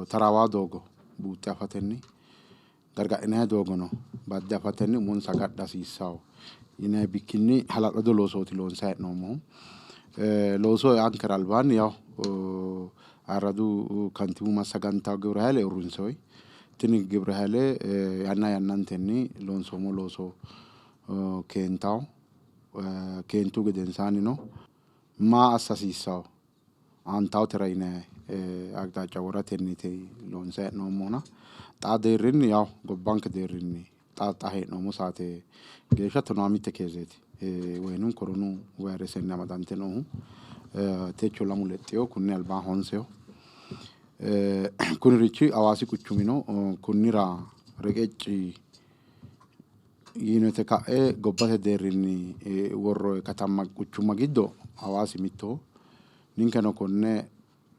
Taraawa doogo buuxxe afatenni gargadhinanni doogono badde afatenni umonsa agadha hasiissawo yinanni bikkinni hala'lado loosooti loonsanni hee'noommohu. Looso eankera albaanni yawu ayirradu kantiiwu massagantawo gibire hayile uurrinsoyi. Tini gibire hayile yanna yannantenni loonsoommo looso keentawo. Keentu gedensaannino maa assa hasiissawo aantawotera yine aqixaaca woratenniiti loonsanni hee'noommohuna xaa deerrinni yawu gobbanke deerrinni xa xa hee'noommo saate geeshsha 15 keezeeti woynim koronu vayiresenni amadante noohu techo lamu lexxeyo kunni albaa honseho. Kunirichi Hawaasi quchumino kunnira reqecci yiinote ka'e gobbate deerrinni worroyi katamma quchumma giddo Hawaasi mittoho. Ninkeno konne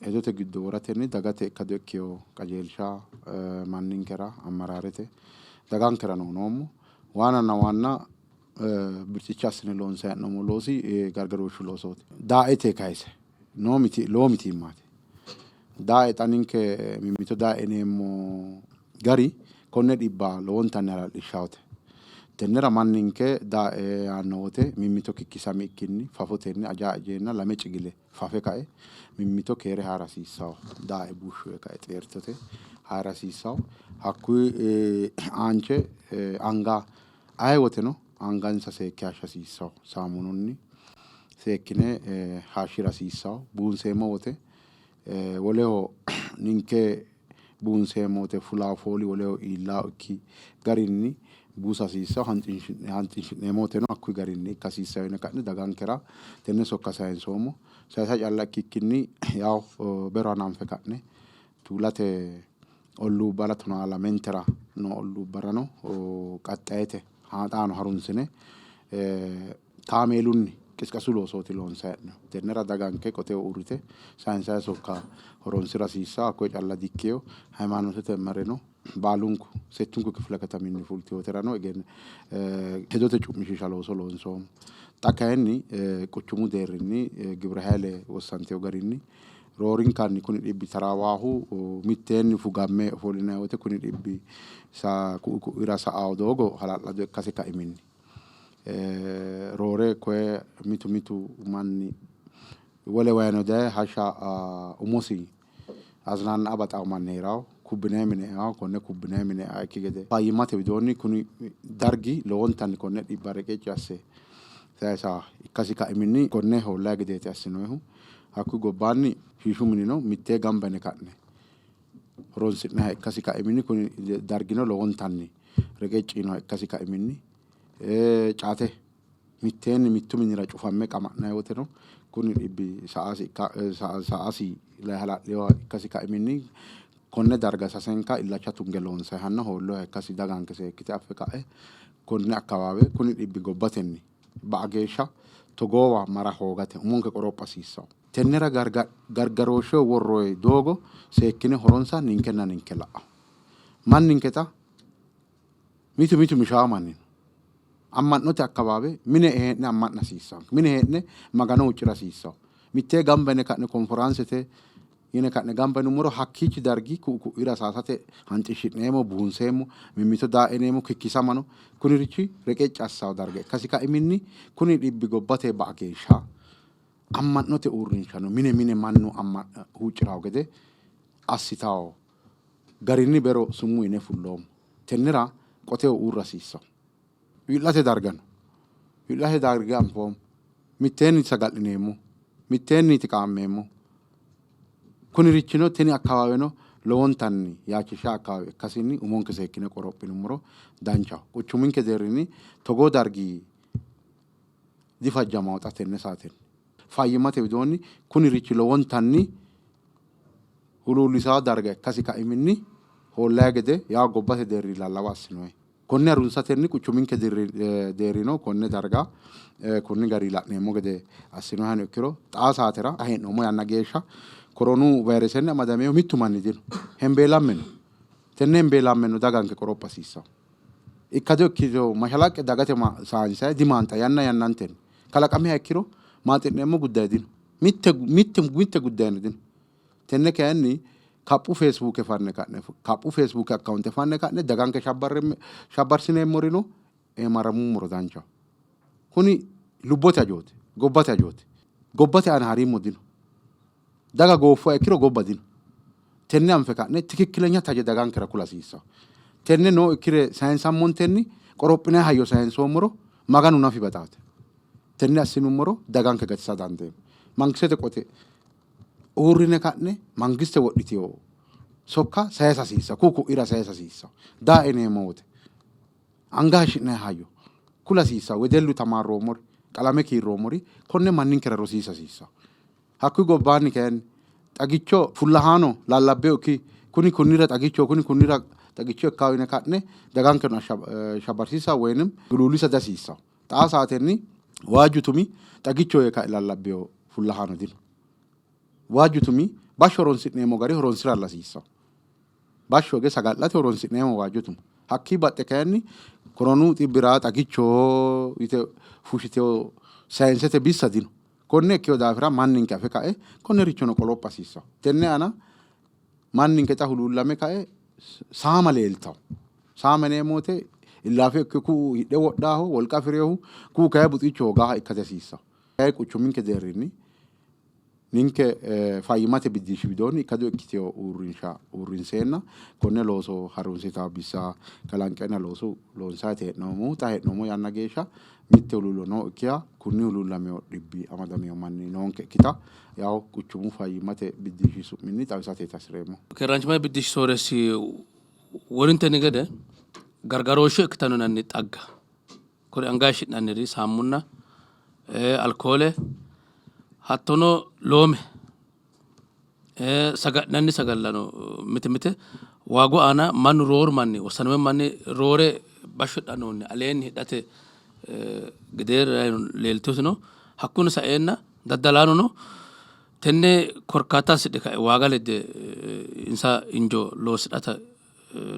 hedote giddo woratenni dagate ikkado ikkewo qajeelsha manninkera ammaraarete dagankerano unoommo. Waananna waanna birxicha assine loonsanni hee'noommo loosi gargarooshshu loosooti. Daaete kayise noo lowo mitiimmaati. Daae xa ninke mimmito daae yineemmo gari konne dhibba lowontanni hala'lishshawote. Tennera manninke daae yaanno wote mimmito kikkisamikkinni fafotenni aja ajeenna lame cigile fafe kae mimmito keere haa'ra hasiissawo. Daae bushshu yee kae xeertote haa'ra hasiissawo. Hakkuyi aanche anga aye woteno angansa seekke hashsha hasiissawo. Saamununni seekkine hayishshira hasiissawo. Buunseemmo wote woleho ninke buunseemmo wote fulaa fooli woleho iillaakki garinni buusa hasiissawo. Hanxinshi'neemmo woteno hakkuyi garinni ikka hasiissawo yine ka'ne dagankera tenne sokka sayinsoommo. Sayisa calla ikkikkinni yawu bero hananfe ka'ne tuulate olluubbara 12tera noo olluubbarano qaxxayete xaano harunsine kaameelunni qisqasu loosooti loonsanni hee'noonni. Tennera daganke qoteho uurrite sayinsayi sokka horonsira hasiissawo. Hakkoye calla dikkeyo hayimaanotete mareno baalunku settunku kifile kataminni fultiwoterano hedote cu'mishiisha looso loonsoommo. Xa kayinni quchumu deerrinni gibire hayile wossanteyo garinni roorinkanni kuni dhibbi taraawaahu mitteenni fugamme ofollinanni wote kuni dhibbi ku'u ku'ira sa'awo doogo hala'lado ikkase kaiminni roore koye mitu mitu manni wole wayino daye hashsha umosi azinaanna'a baxawo manni heerawo kubbinayi mine eawo konne kubbinayi mine eaikki gede fayyimmate widoonni kuni dargi lowontanni konne dhibba reqecci asse sayisa ikkasi kaiminni konne hoollayi gedeeti assinoyihu. Hakkuyi gobbaanni shiishu minino mittee gamba yine ka'ne horonsi'nayiha ikkasi kaiminni kuni dargino lowontanni reqecci yiinoha ikkasi kaiminni caate mitteenni mittu minira cufamme qama'nayi woteno kuni dhibbi sa"asi hala'linoha ikkasi kaiminni konne darga sasenka illacha tunge loonsayihanna hoolloyiha ikkasi daganke seekkite affe ka'e konne akkawaawe kuni dhibbi gobbatenni ba'a geeshsha togoowa mara hoogate umonke qoropha hasiissawo. Tennera gargarooshsheho worroyi doogo seekkine horonsa ninkenna ninke la'awo. Manninketa mitu mitu mishawo manni no. Amma'note akkawaawe mine hee'ne amma'na hasiissanke. Mine hee'ne Magano huuccira hasiissawo. Mittee gamba yine ka'ne konforaansete yine ka'ne gamba yinummoro hakkiichi dargi ku'u ku'ira saasate hanxishshi'neemmo, buunseemmo, mimmito daaineemmo, kikkisamano kunirichi reqecci assawo darga ikkasi kaiminni kuni dhibbi gobbate ba'a geeshsha amma'note uurrinshano mine mine mannu huuccirawo gede assitawo garinni bero sumuu yine fulloommo. Tennera qoteho uurra hasiissanno. Wi'late darga no. Wi'late darga anfoommo. Mitteenni saga'lineemmo. Mitteenniiti qaammeemmo. Kunirichino tini akkawaaweno lowontanni yaachishsha akkawaawe ikkasinni umonke seekkine qorophinummoro danchaho. Quchuminke deerrinni togoo dargi difajjamawo xa tenne saatenni. Fayyimmate widoonni kunirichi lowontanni huluullisawo darga ikkasi kaiminni hoollayi gede yawo gobbate deerri lallawa assinoyi. Konne harunsatenni quchuminke deerrino konne darga konni gari la'neemmo gede assinohano ikkiro xaa saatera hee'noommo yanna geeshsha koronu vayiresenni amadaminohu mittu manni dino. Hembeelamme no. Tenne hembeelamme no daganke qoropha hasiissanno. Ikkado ikkito mashalaqqe dagate saayinsayi dimaanxa yanna yannantenni kalaqamiha ikkiro maaxi'neemmo guddayi dino. Mitte mitte mitte guddayino dino. Tenne kayinni Kaphu feesibuuke fanne ka'ne kaphu feesibuuke akkaawunte fanne ka'ne daganke shabbarsineemmorino eemarammummoro danchaho. Kuni lubbote hajooti, gobbate hajooti. Gobbate aana haariimo dino. Daga gooffuha ikkiro gobba dino. Tenne anfe ka'ne tikikkilenya taje dagankera kula hasiissanno. Tenne nookkire sayinsammontenni qorophinanni hayyo sayinsoommoro Maganu nafi baxaate. Tenne assinummoro daganke gatisa dandeemmo. Mangistete qote uurrine ka'ne mangiste wodhitino sokka sayisa hasiissanno. Ku'u ku'ira sayisa hasiissanno. Daae yineemmo wote anga hayishshi'nanni hayyo kula hasiissanno. Wedellu tamaarroommori, qalame kiirroommori konne manninkera rosiisa hasiissanno. Hakkuyi gobbaanni kayinni xagicho fullahaano lallabbinokki kuni kunnira xagichoho kuni kunnira xagicho ikkawo yine ka'ne dagankeno shabbarsiisa woyinim huluullisa dihasiissanno. Xaa saatenni waajju tumi xagichoho yee kae lallabbino fullahaano dino. Waajju tumi bashsho horonsi'neemmo gari horonsiralla hasiissanno. Bashsho hige saga'late horonsi'neemmo waajjo tuma. Hakkii baxxe kayinni koronu xibbira xagichoho yite fushshitino sayinsete bissa dino. Konne ikkino daafira manninke afe kae konnerichono qoropha hasiissanno. Tenne aana manninke xa huluullame kae saama leeltawo. Saama yineemmo woyte illaafe ikke ku'u hidhe wodhaaho wolqa afi'rinohu ku'u kayi buxichu hoogaaha ikka dihasiissanno. Kayi quchuminke deerrinni ninke fayyimmate biddishshi widoonni ikkado ikkitino uurrinsha uurrinseenna konne looso harunsitawo bissa kalanqeenna loosu loonsayti hee'noommohu. Xa hee'noommo yanna geeshsha mitte huluullo nookkiha kunni huluullamino dhibbi amadamino manni noonkekkita yawo quchumu fayyimmate biddishshi su'minni xawisate hasi'reemmo. Keeraanchimmate biddishshi sooreessi worintenni gede gargarooshshe ikkitanno yinanni xagga kuri anga hayishshi'nanniri saamunna, alkoole hattono loome saga'linanni sagallano mite mite waagu aana mannu rooru manni wossanamino manni roore bashsho hidhannohunni aleenni hidhate gedee leeltosino. Hakkuno saeenna daddalaanono tenne korkaata hasidhe ka'e waaga ledde insa injo loosidhate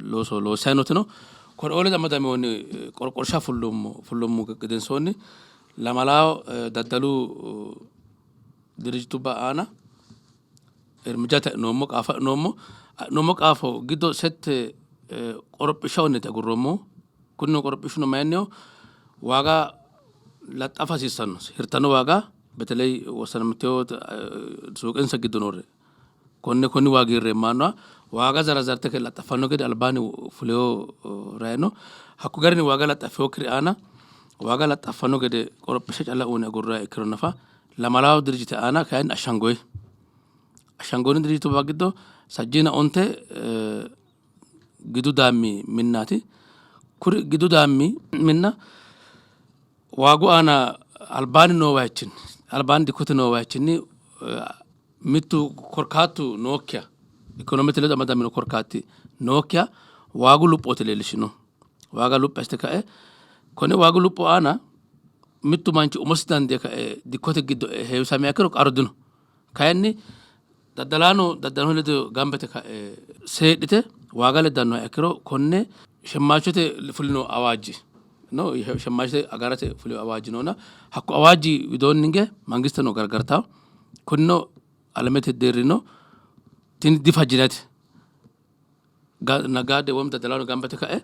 looso loossanni nootino kori'oo ledo amadaminohunni qorqorsha fullummo fullummo gedensoonni lamalawo daddalu dirijitubba aana irmijate adhinoommo qaafo adhinoommo. Adhinoommo qaafo giddo sette qorophishsha uyineti agurroommohu. Kunino qorophishshuno mayinniho waaga laxxafa hasiissanno hirtanno waaga beteley wossanamitewo suuqensa giddo noore konne konni waagi hirreemmo yaannoha waaga zarazarte laxxaffanno gede albaanni fulewo rayi no. Hakko garinni waaga laxxaffinokkiri aana waaga laxxaffanno gede qorophishsha calla uyine agurroonniha ikkiro nafa lamalawo dirijite aana kayinni ashangoyi. Ashangoonni dirijituwa giddo sajjiina onte gidu daammi minnaati. Kuri gidu daammi minna waagu aana albaanni noo wayichinni albaanni dikkote noo wayichinni mittu korkaatu nookkiha ikonomete ledo amadamino korkaati nookkiha waagu luphooti leellishino. Waaga luphi assite ka'e konni waagu lupho aana mittu manchi umosi dandee kae dikkote giddo heewisamiha ikkiro qarru dino. Kayinni daddalaano daddalaano ledo gamba yite ka'e seedhite waaga leddannoha ikkiro konne shemmachote fulino awaajji no shemmachote agarate fulino awaajji noona hakko awaajji widoonni hinge mangisteno gargartawo. Kunino alamete deerrino tini difajjinate. Naggaade woyi daddalaano gamba yite ka'e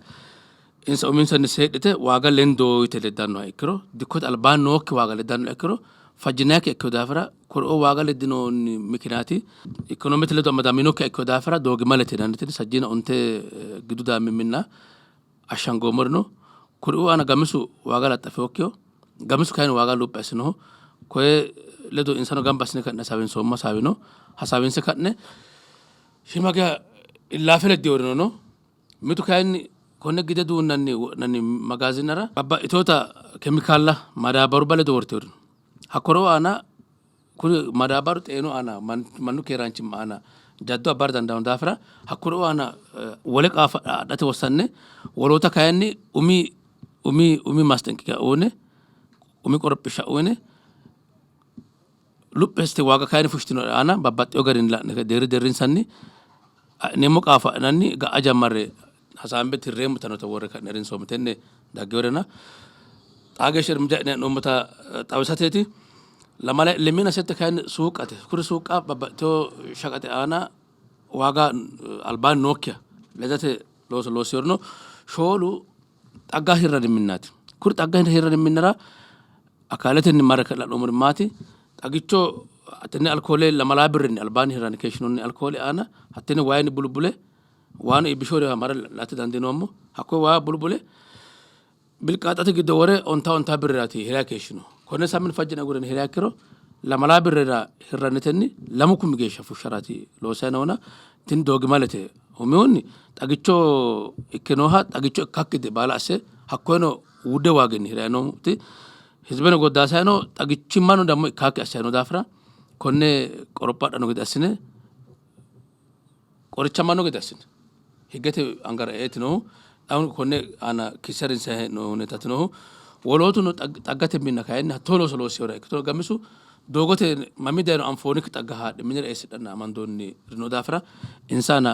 insa uminsanni seedhite waaga lendo yite leddannoha ikkiro dikkote albaanni nookki waaga leddannoha ikkiro fajjinannikkiha ikkino daafira kuriuu waaga leddinoonni mikinaati ikonomete ledo amadaminokkiha ikkino daafira doogimalete yinanniti sajjiina onte gidu daammi minna ashshangoommori no. Kuriuu aana gamisu waaga laxxafinokkiho gamisu kayinni waaga luphi assinoho. Koye ledo insano gamba assine ka'ne hasaawinsoommo hasaawi no. Hasaawinse ka'ne Shiima geya illaafe leddeworino no. Mitu kayinni konne gide duunnanni wodhinanni magaazinnara babbaxxitinota kemikaalla madaabarubba ledo wortewori no. Hakkoro aana kuri madaabaru xeenu aana mannu keeraanchimma aana jaddo abbara dandaanno daafira hakkuri aana wole qaafo adhate wossanne woloota kayinni umi umi umi maasxenqeqiya uyine umi qorophishsha uyine Luphi assite waaga kayinni fushshitinori aana babbaxxeewo garinni la'ne deerri deerrinsanni adhineemmo qaafo adhinanni ga'a jammarre hasaambe tirreemmo yitannota worre ka'ne harinsoommo. Tenne daggeworena xaa geeshsha irmija adhine hee'noommota xawisateeti. Lamala lemiina sette kayinni suuqqate. Kuri suuqqa babbaxxitewo shaqaxe aana waaga albaanni nookkiha ledate looso loossinorino shoolu xagga hirranni minnaati. Kuri xagga hirranni minnara akaaletenni marre la'noommori maati? Xagicho hattenne alkoole 2 birrinni albaanni hirranni keeshshinoonni alkoole aana hattenne waayinni bulbule waano iibbishoriwa marre la'ate dandiinoommo. Hakkoye waa bulbule bilqaaxate giddo wore 50 birriraati hirayi keeshshino. Konne sammi fajjine agurre hiriha ikkiro 2 birrira hirrannitenni 2,000 geeshsha fushsharaati loosayi noona tini doogimalete. Umihunni xagicho ikke nooha xagicho ikkakki gede baala asse hakkoyeno wudde waaginni hirayi nooti hizibeno goddaasayi no, xagichimmano dammo ikkakki assayi no daafira konne qoropho adhanno gede assine qorichamanno gede assine higgete angara eeti noohu xaano konne aana kisse harinsanni hee'noonni huneetaati noohu. Wolootuno xaggate minna kayinni hattoo looso loossinoha ikkituro gamisu doogote mami dayino anfoonnikki xagga haadhe minira eessidhanna amandoonni noo daafira insa aana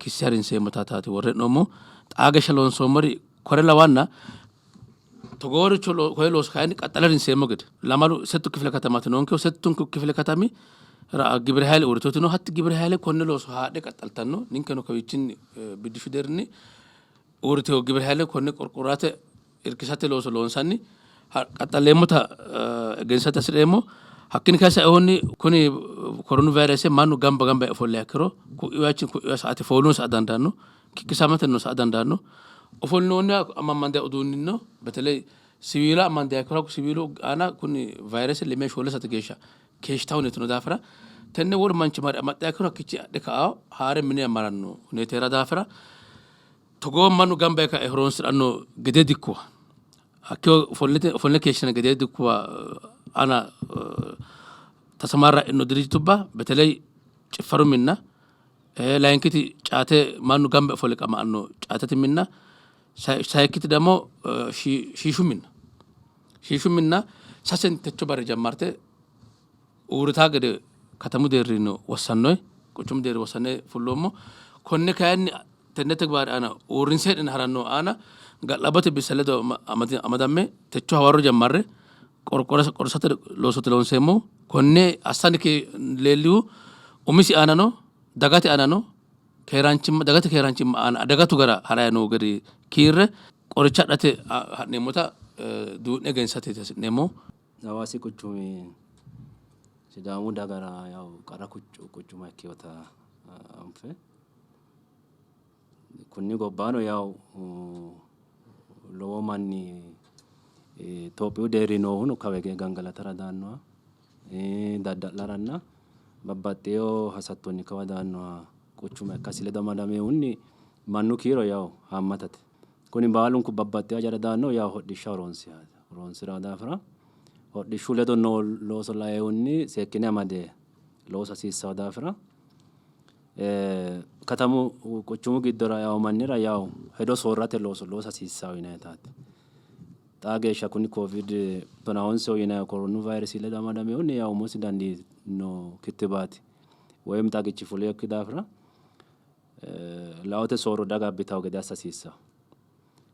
kisse harinseemmo taataati worre hee'noommo. Xaa geeshsha loonsoommori kore lawanna togooricho koye looso kayinni qaxxale harinseemmo gede lamalu settu kifile katamaati noonkehu, settunku kifile katami gibire hayile uurritooti no. Hatti gibire hayile konne looso haadhe qaxxaltanno. Ninkeno kawiichinni biddishshu deerrinni uurritino gibire hayile konne qorqorate irkisate looso loonsanni qaxxalleemmota egensiisate hasi'reemmo. Hakkiinni kayse sainohunni kuni koronu vayirese mannu gamba gamba yee ofolliha ikkiro ku'iwachinni ku'iwa sa''ate foolunni sa''a dandaanno, kikkisamatennino sa''a dandaanno. Ofollinoonniha amammandanni uduunnino beteley siwiila amandiha ikkiro hakku siwiilu aana kuni vayirese leme shoole sate geeshsha keeshshitawo huneetino daafira tenne wolu manchi mare amaxxiha ikkiro hakkiichi adhe ka''awo haa're mine maranno huneeti hee'ra daafira togoo mannu gamba yee kae horonsi'ranno gedee dikkuwa hakkiyo ofolle keeshshina gedee dikkuwa aana tasamarra'ino dirijitubba beteley ciffaru minna, layinkiti caate mannu gamba ofolle qama'anno caatete minna, sayikkiti ደግሞ shiishu minna. Shiishu minna sasen techo barri jammarte uurritaa gede katamu deerrino wossannoyi, quchumu deerri wossanne fulloommo. Konne kayinni tenne tegibaare aana uurrinse hee'ne haranno aana ga'labbote bissa ledo amadamme techo hawarro jammarre qorqorsate loosooti loonseemmohu. Konne assanni leellihu umisi aanano dagate aanano keeraanchimma dagate keeraanchimma aana adaga tugara harayi noo gede kiirre qoricha adhate ha'neemmota duu'ne egensiisateeti hasi'neemmohu. Hawaasi quchumi Sidaamu dagara yaw qara quchuma ikkinota anfe kunni gobbaano yaw lowo manni Itophiyu deerri noohuno kawa hige gangalatara daannoha dadda'laranna babbaxxeewo hasattonni kawa daannoha quchuma ikkasi ledo amadaminohunni mannu kiiro yaw haammatate. Kuni baalunku babbaxxeewo hajara daannohu yaw hodhishsha horonsi'rawo daafira hodhishshu ledo noo looso lainohunni seekkine amade loosa hasiissanno daafira katamu quchumu giddora eawo mannira yaw hedo soorrate looso loosa hasiissanno yinannitaati. Xaa geeshsha kuni Covid tonaa yinanni koronu vayiresi ledo amadaminohunni yaw umosi dandiino kittibaati woyim xagichi fulinokki daafira laote soorro daga abbitawo gede assa hasiissanno.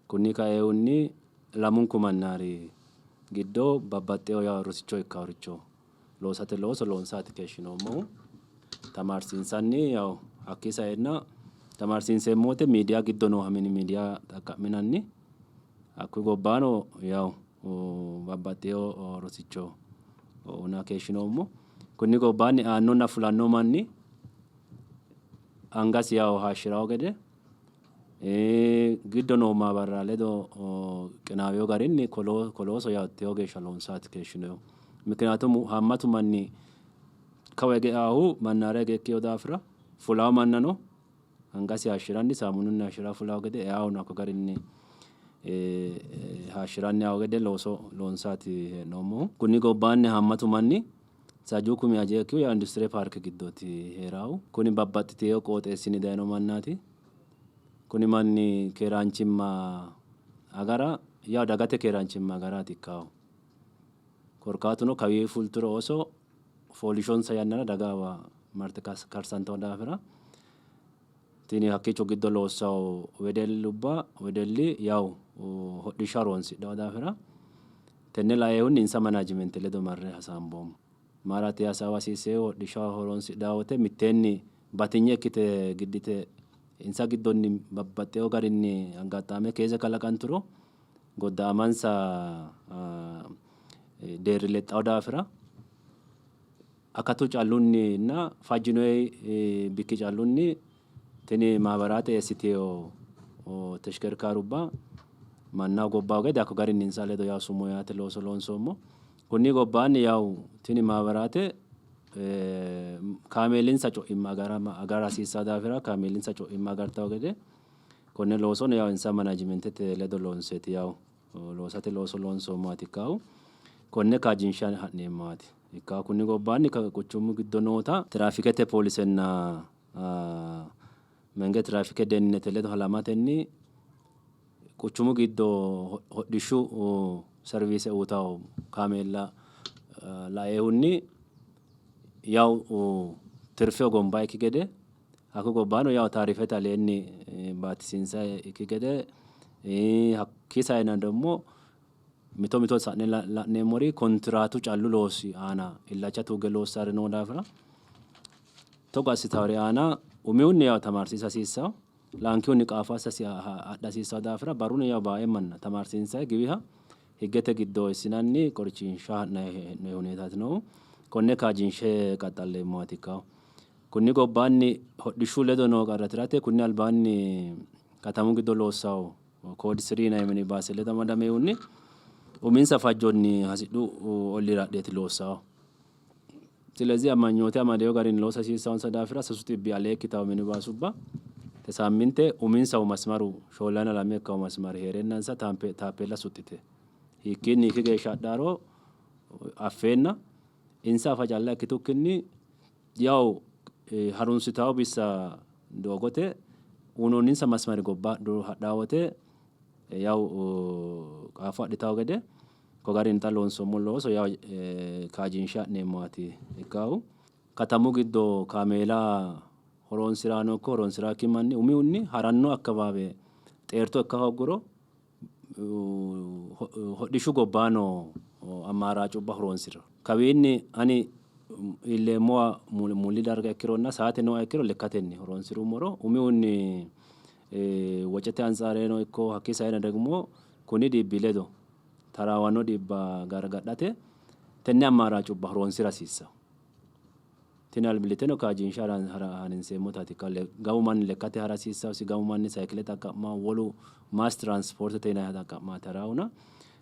Kunni kaehunni lamunku mannaari giddo babbaxxewo yaw rosicho ikkaworicho loosate looso loonsaati keeshshinoommohu. Tamaarsiinsanni yaw hakkii saenna tamaarsiinseemmo woyte miidiya giddo nooha mini miidiya xaqqa'minanni hakkuyi gobbaano yaw babbaxxewo rosicho uyinanni keeshshinoommo. Kunni gobbaanni eannonna fulanno manni angasi yaw hayishshirawo gede giddo noo maabarra ledo qinaawewo garinni kolooso yaw tewo geeshsha loonsaati keeshshinohu. Mikiniyaatumu haammatu manni kawa hige eahu mannaara hige ikkewo daafira fulawo mannano angasi hayishshiranni saamununni hayishshira fulawo gede eahuno hakko garinni hayishshiranni eawo gede looso loonsaati hee'noommohu. Kunni gobbaanni haammatu manni sajjuu kumi aje ikkihu yaw industire paarke giddooti hee'raahu. Kuni babbaxxiteyo qooxeessinni dayino mannaati. Kuni manni keeraanchimma agara yaw dagate keeraanchimma agaraati ikkaahu. Korkaatuno kawii fulturo ooso fooliishshonsa yannara dagawa marte karsantawo daafira tini hakkiicho giddo loossawo wedellubba wedelli yaw hodhishsha horonsidhawo daafira tenne laeehunni insa manaajimente ledo marre hasaamboommo. Marate hasaawa hasiisseehu hodhishsha horonsidhawo wote mitteenni Batinye ikkite giddite insa giddonni babbaxxewo garinni aggaxxaame keeze kalaqanturo godda'amansa deerri lexxawo daafira akatu callunninna fajjinoyi bikki callunni tini maabaraate eessitewo teshkerkaarubba manna hogobbawo gede hakko garinni insa ledo yaw sumuu yaate looso loonsoommo. Kunni gobbaanni yaw tini maabaraate kaameelinsa co'imma agara hasiissawo daafira kaameelinsa co'imma agartawo gede konne loosono yaw insa manajimentete ledo loonseeti yaw loosate looso loonsoommowaati ikkaahu. Konne kaajjinshanni ha'neemmowaati ikkaahu. Kunni gobbaanni quchumu giddo noota tiraafikete poolisenna menge tiraafike dennete ledo halamatenni quchumu giddo hodhishshu serviise uytawo kaameella laeehunni yawu tirfe hogombayikki gede hakku gobbaano yawu taarifete aleenni baatisiinsayikki gede hakkii saena ደግሞ mito mito sa'ne la'neemmori kontiraatu callu loosi aana illacha tugge loossari noo daafira togo assitawori aana umihunni yawu tamaarsiisa hasiissawo, laankihunni qaafo assa adha hasiissawo daafira barruni yawu bae manna tamaarsiinsayi giwiha higgete giddo eessinanni qorichinsha ha'nayi hee'noyi huneetaati noohu. Konne kaajjinshe qaxxalleemmowaati ikkawo. Kunni gobbaanni hodhishshu ledo noo qarra tirate kunni albaanni katamu giddo loossawo kood sirii yinanni minibaase ledo amadamehunni uminsa fajjonni hasidhu olliira hadheeti loossawo. Silezi amanyoote amadewo garinni loosa hasiissawonsa daafira sasu xibbi alee ikkitawo minibaasubba te saamminte uminsahu masmaru shoollana lame ikkawo masmari hee'reennansa taappeella suxxite hiikkiinni hiikki geeshsha hadhaaro affeenna insa afa calla ikkitukkinni yawu harunsitawo bissa doogote uyinoonninsa masmari gobba hadhawo wote yawu qaafo adhitawo gede ko garinni xa loonsoommo looso yawu kaajjinshe ha'neemmowaati ikkaahu. Katamu giddo kaameela horoonsi'raano ikko horoonsi'raakki manni umihunni haranno akkabaawe xeerto ikka hoogguro hodhishshu gobbaano ammaaraacubba horoonsi'ra. Kawiinni ani iilleemmowa muli darga ikkironna saate nooha ikkiro lekkatenni horoonsi'rummoro umihunni wocete antsaareno ikko hakkii saeno ደግሞ kuni dhibbi ledo taraawanno dhibba gargadhate tenne ammaaraacubba horoonsi'ra hasiissawo. Tini albillitteno kaajjinshe harinseemmotaati. Gamu manni lekkate hara hasiissawoosi, gamu manni sayiikile xaqqa'mawo, wolu mass transportete yinanniha xaqqa'maati haraahuna.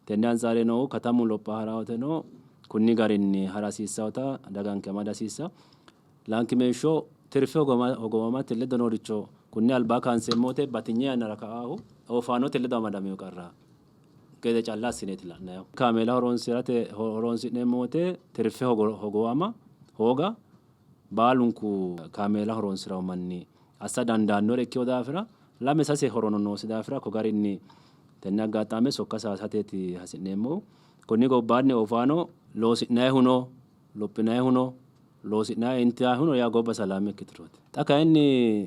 Tenne antsaare noohu katamu lopha harawoteno kunni garinni hara hasiissawota daganke amada hasiissawo. Laankimeeshsho tirfe hogowamate ledo nooricho kunni albaa kaanseemmo wote batinye yannara ka'aahu oofaanote ledo amadamino qarra gede calla assineeti la'nayihu. Kaameela horoonsi'rate horoonsi'neemmo wote tirfe hogowama hooga baalunku kaameela horoonsi'rawo manni assa dandaannore ikkino daafira lame sase horono noosi daafira ko garinni tenne aggaxaame sokka saaysateeti hasi'neemmohu. Konni gobbaanni oofaano loosi'nayihuno lophinayihuno loosi'nayi intayihuno yaa gobba salaame ikkiturooti. Xa kayinni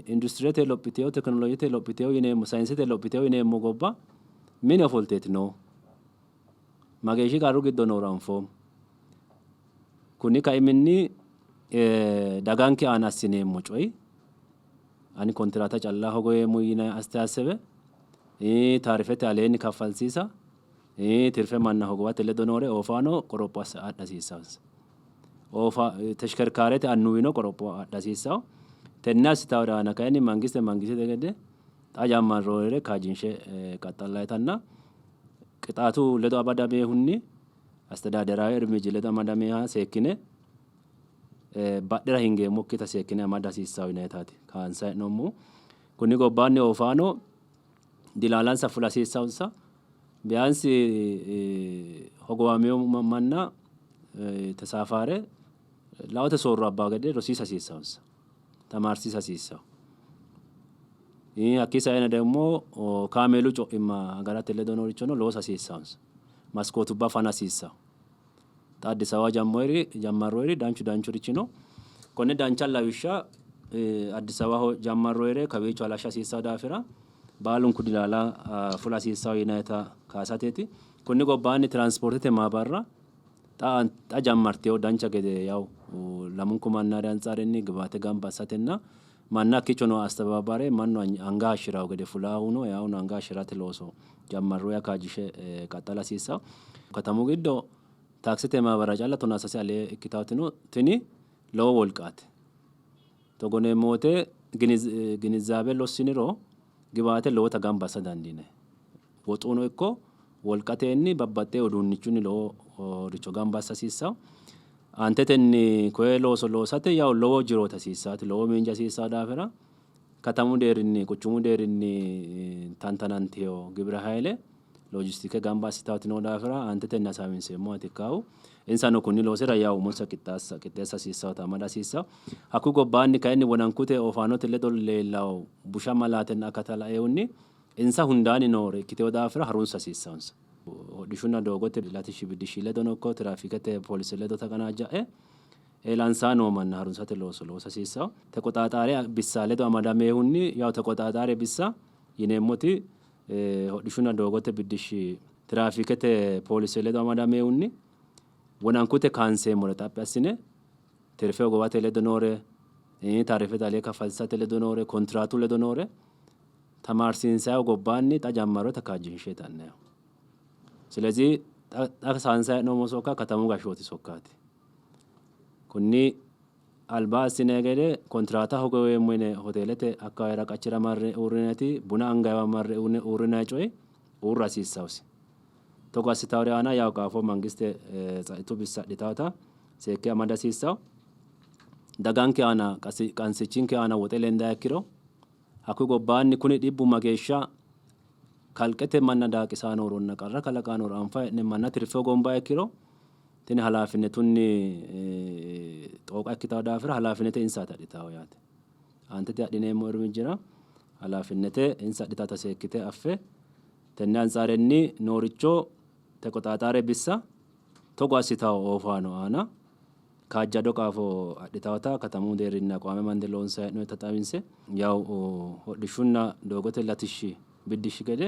industirete lophitewo, tekinolojete lophitewo yineemmo, sayinsete lophitewo yineemmo gobba mine ofolteeti noohu. Mageeshshi qarru giddo nooro anfoommo. Kunni kaiminni daganke aana assineemmo coyi ani kontiraata calla hogoweemmo yinanni asteyassebe taarifete aleenni kaffalsiisa tirfe manna hogowate ledo noore oofaano qoropho adha hasiissansa. Oofa teshkerkaarete annuwino qoropho adha hasiissawo. Tenne assitawori aana kayinni mangiste mangistete gede xa jammarroore kaajjinshe qaxxallayitanna qixaatu ledo amadamehunni astedaaderaawi irmiji ledo amadameha seekkine badhera hingeemmokkita seekkine amada hasiissawo yinayitaati kaansayi hee'noommohu. Kunni gobbaanni oofaano dilaalansa fula hasiissawonsa. Biyaansi hogowamino manna tesaafaare laote soorro abbawo gede rosiisa hasiissawonsa, tamaarsiisa hasiissawo. Hakkii saena ደግሞ kaameelu co'imma agarate ledo noorichono loosa hasiissawonsa. Maskootubba fana hasiissawo. Xa Addis Ababa jammarroyiri danchu danchurichi no. Konne dancha lawishsha Addis Ababaho jammarroyire kawiicho halashsha hasiissawo daafira baalunku dilaala fula hasiissawo yinayita kaasateeti. Konni gobbaanni tiraansipoortete maabarra xa jammartewo dancha gede yawu lamunku mannaari antsaarenni gibaate gamba assatenna Manna hakkiicho noo astabaabare mannu anga hayishshirawo gede fulaahuno eahuno anga hayishshirate looso jammarro yaa kaajjishe qaxxala hasiissawo. Katamu giddo taaksete maabara calla 13 alee ikkitawoti no. Tini lowo wolqaati. Togo yineemmo wote ginizzaabe lossiniro giwaate lowota gamba assa dandiinanni. Woxuno ikko wolqatenni babbaxxewo uduunnichunni loworicho gamba assa hasiissanno. Aantetenni koye looso loosate yawu lowo jirooti hasiissaati, lowo miinji hasiissawo daafira katamu deerrinni quchumu deerrinni tantanantino gibire hayle loojistike gamba assitaati noo daafira aantetenni hasaawinseemmoha ikkaahu. Insano kunni loosira yawu umonsa qixxeessa hasiissawota amada hasiissawo. Hakkuyi gobbaanni kayinni wonankute oofaanote ledo leellawo busha malaatenna akata laeehunni insa hundaanni noore ikkitewo daafira harunsa hasiissawonsa. Hodhishshunna doogote latishshi biddishshi ledono ikko tiraafikete poolise ledo taqanaajja'e eelansaa noo manna harunsate looso loosa hasiissawo. Teqoxaaxaare bissa ledo amadameehunni yawu teqoxaaxaare bissa yineemmoti hodhishshunna doogote biddishshi tiraafikete poolise ledo amadameehunni wonankute kaanseemmore xaphi assine tirfe hogowate ledo noore, taarifete alee kaffalsiisate ledo noore, kontiraatu ledo noore tamaarsiinsayihu gobbaanni xa jammarrota kaajjinshe tannayihu. Silezi xa saansayi hee'noommo sokka katamu gashshooti sokkaati. Kunni alba assinayi gede kontiraata hogoweemmo yine hoteelete akkawaawera qachira marre uurrinayiti buna angayiwa marre uurrinayi coyi uurra hasiissawusi. Togo assitawori aana yawo qaafo mangiste tsaitu bissa adhitawota seekke amada hasiissawo. Daganke aana qansichinke aana woxe lendayi ikkiro hakkuyi gobbaanni kuni dhibbu mageeshsha kalqete manna daaqisaa nooronna qarra kalaqaa nooro anfa hee'ne manna tirfe hogombayi ikkiro tini halaafinetunni xooqa ikkitawo daafira halaafinete insaati adhitawo yaate. Aantete adhineemmo irmijjira halaafinete insa adhitata seekkite affe tenne antsaarenni nooricho teqoxaaxaare bissa togo assitawo oofaano aana kaajjado qaafo adhitawota katamu deerrinni aqwaame amande loonsayi hee'noonnita xawinse yawu hodhishshunna doogote latishshi biddishshi gede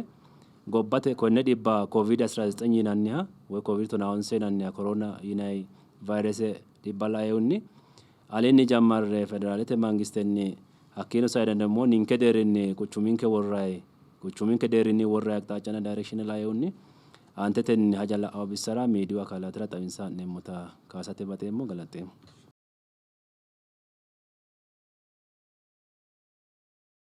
gobbate konne dhibba Covid 19 yinanniha woy Covid 19 yinanniha korona yinayi vayrese dhibba laeehunni aleenni jammarre federaalete mangistenni hakkiino sae ደግሞ ninke deerrinni quchuminke worrayi quchuminke deerrinni worrayi aqxaaccana direction laeehunni aantetenni haja la'awo bissara miidiyu akaalatira xawinsa ha'neemmota kaasate baxeemmo galaxxeemmo.